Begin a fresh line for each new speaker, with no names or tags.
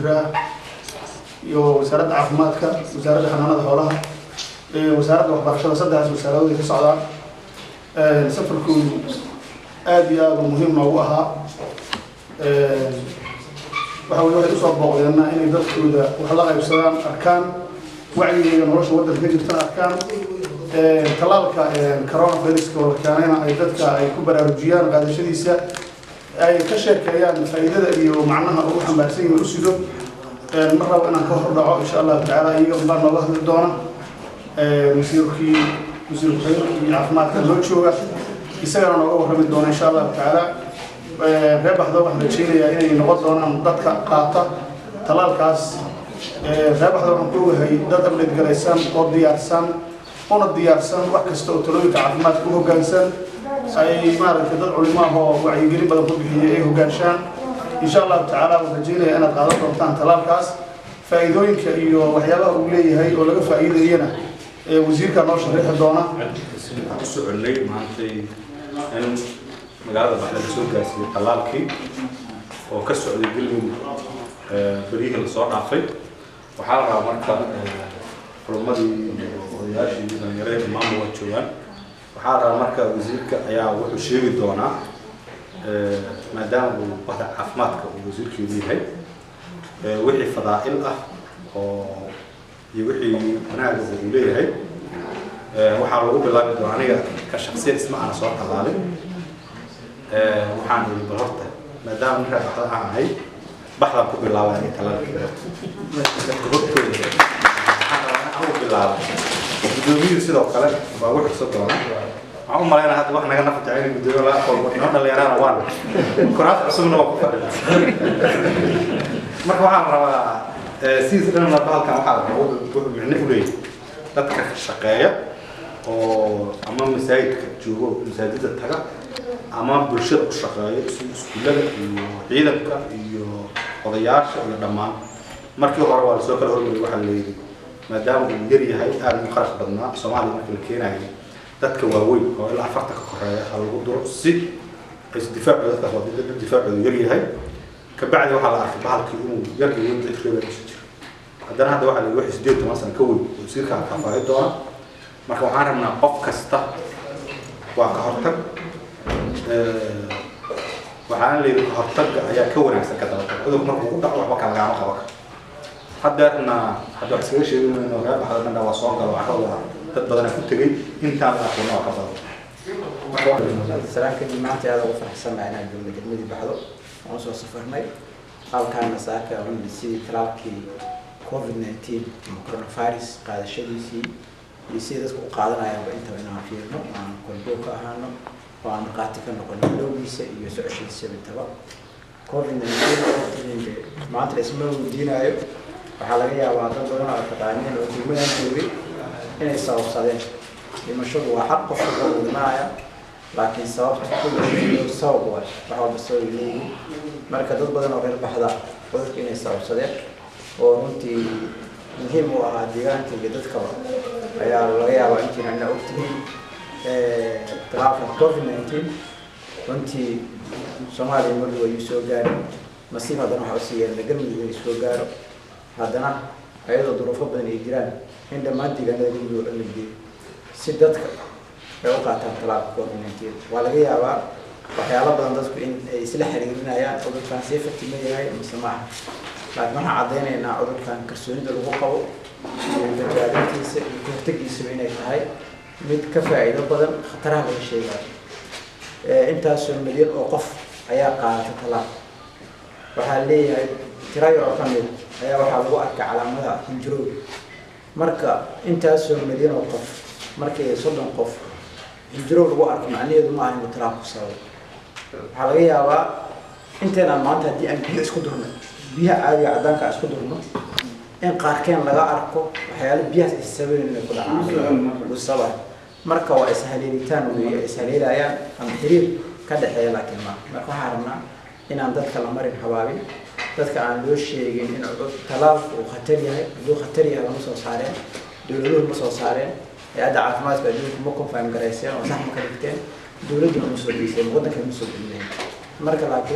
wasiiro ah iyo wasaaradda caafimaadka, wasaaradda xanaanada xoolaha, wasaaradda waxbarashada, saddexdaas wasaaradood ay ka socdaan. Safarkoodu aad iyo aad uu muhiim noogu ahaa. Waxa weye waxay usoo booqdeenna inay dadkooda wax la qaybsadaan, arkaan wacyiga nolosha waddanka ka jirtana, arkaan tallaalka coronaviruska oo la keenayna ay dadka ay ku baraarujiyaan qaadashadiisa, ay ka sheekeeyaan faa'iidada iyo macnaha uu xambaarsan yahay u sido. Ma rabo inaan ka hor dhaco, insha Allahu tacaala iyaga unbaa nooga hadli doona. Wasiirkii, wasiir ku-xigeenkii caafimaadka loo jooga, isagana nooga warrami doona insha Allahu tacaala. Reer Baxdo waxaan rajaynayaa inay noqon doonaan dadka qaata tallaalkaas. Reer Baxdo waxaan ku ogahay dad update garaysan oo diyaarsan, una diyaarsan wax kasta oo talooyinka caafimaadka u hoggaansan, ay maaragtay dad culimo ah oo wacyigelin badan ku bixiyey ay hoggaanshaan. Insha Allahu tacaala waan rajaynaya inaad qaadan doontaan tallaalkaas. Faa'iidooyinka iyo waxyaabaha uu leeyahay oo laga faa'iidayana wasiirka noo sharaxi doona.
Waxaan u soconnay maantay in magaalada Baxda la soo gaarsiiyey tallaalkii oo ka socday Galmudug beryihii lasoo dhaafay. Waxaa la rabaa marka culummadii iyo odayaashii dhalinyaradii dhammaanba waa joogaan. Waxaa la rabaa marka wasiirka ayaa wuxuu sheegi doonaa, maadaama uu bahda caafimaadka uu wasiirkeedu yahay, wixii fadaa'il ah oo iyo wixii wanaaga uu leeyahay. Waxaa lagu bilaabi doonaa, aniga ka shaksiyan isma aana soo tallaalin. Waxaan iri bal horta maadaama ninkaa Baxda aan ahay, Baxdaan ku bilaabay aniga tallaalka dadka hortooda waxaan rabaa in anigu bilaabo. Guddoomiyuhu sidoo kale waa ugu xigsan doona. Waxaan u malaynaa hadda wax naga nafa jecel in guddoomiye laga aqoon noo dhalinyarana waan kuraas cusubna waa ku fadhina. Marka waxaan rabaa sidiis dhanna bahalkan waxaa la rabaa wuxuu micno u leeyahay dadka shaqeeya oo ama masaajidka joogo, masaajidda taga, ama bulshada u shaqeeya sida iskuullada iyo ciidanka iyo odayaasha iyo dhammaan. Markii hore waa lasoo kala hormariyay. Waxaa la yidhi maadaama uu yar yahay, aada u kharash badnaa Soomaaliya markii la keenayay, dadka waaweyn oo ilaa 40 ka koreeya ha lagu duro si ay difaacooda, dadkaas waa dad difaacoodu yar yahay. Kabacdi waxaa la arkay bahalkii inuu yar iyo weyn cid reebaa usi jiro. Haddana hadda waxaa la yidhi wixii 18 sano ka weyn, wasiirka faahfaahin doona. Marka waxaan rabnaa qof kasta waa ka hortag. Waxaana la yidhi ka hortagga ayaa ka wanaagsan ka dabatag. Cudurku markuu ku dhaco waxba kalagaama qaban karo. Haddeerna hadda wax iskaga sheegi mayno, reer Baxda dhan waa soo galo carrada, dad badanaa ku tegey, intaan la aqoona waa ka badan.
Salaan kadib, maanta aada ugu faraxsannahay inaan joogno degmadii Baxdo oon soo safarnay halkaana saaka sidii talaalkii COVID-19 ama coronavirus qaadashadiisii iyo sidii dadku u qaadanayaanba intaba inaan fiirno, aan korjoog ka ahaano oo aan markhaati ka noqono bilowgiisa iyo socoshadiisaba intaba. COVID-19 maanta la isma weydiinaayo. Waxaa laga yaabaa dad badan oo taqaaniin oo degmadan joogay inay sababsadeen. Dhimashadu waa xaq, qof walba uu dhimanaya, laakiin sababta kulli shay sabab waay, wax walba sabab ay leeyihiin. Marka dad badan oo reer Baxda cudurka inay sababsadeen oo runtii muhiim u ahaa deegaanka iyo dadkaba ayaa laga yaabaa intiina ina ogtihiin. Talaalka COVID-19 runtii Soomaaliya mar dhow ayuu soo gaaray. Nasiib haddana waxaa usii yeelna Galmudug inay soo gaaro, haddana ayadoo duruufo badan ay jiraan in dhammaan deegaanada Galmudug oo dhan la geeyo si dadka ay u qaataan talaalka COVID-19. Waa laga yaabaa waxyaalo badan dadku in ay isla xiriirinayaan cudurkan see fatima yahay mise maaha, laakiin waxaan caddaynaynaa cudurkan kalsoonida lagu qabo iyo badbaadintiisa iyo kahortagiisaba inay tahay mid ka faa'iido badan khataraha laga sheegayo. Intaasoo milyan oo qof ayaa qaadata talaal. Waxaa leeyahay tiro yar oo ka mid ayaa waxaa lagu arkay calaamadaha hinjirowga. Marka intaasoo milyan oo qof markii 30 qof hinjirow lagu arko, macnaheedu ma aha inuu talaalku sababo. Waxaa laga yaabaa inteenaan maanta haddii aan biyo isku durno, biyaha caadiga caddaanka isku durno, in qaarkeen laga arko waxyaalo biyahaas ay sababen inay ku dhacaan uu sabab. Marka waa ishaleelitaan weeye, ay ishaleelayaan ama xiriir ka dhexeeya, laakiin maaha. Marka waxaan rabnaa inaan dadka la marin habaabin, dadka aan loo sheegin in talaalku uu khatar yahay. Hadduu khatar yahay lama soo saareen, dowladuhu ma soo saareen, hay-adda caafimaadka adduunka ma confirm garayseen oo sax ma ka dhigteen, dowladduna ma soo geyseen, waddanka ma soo gelinayn. Marka laakiin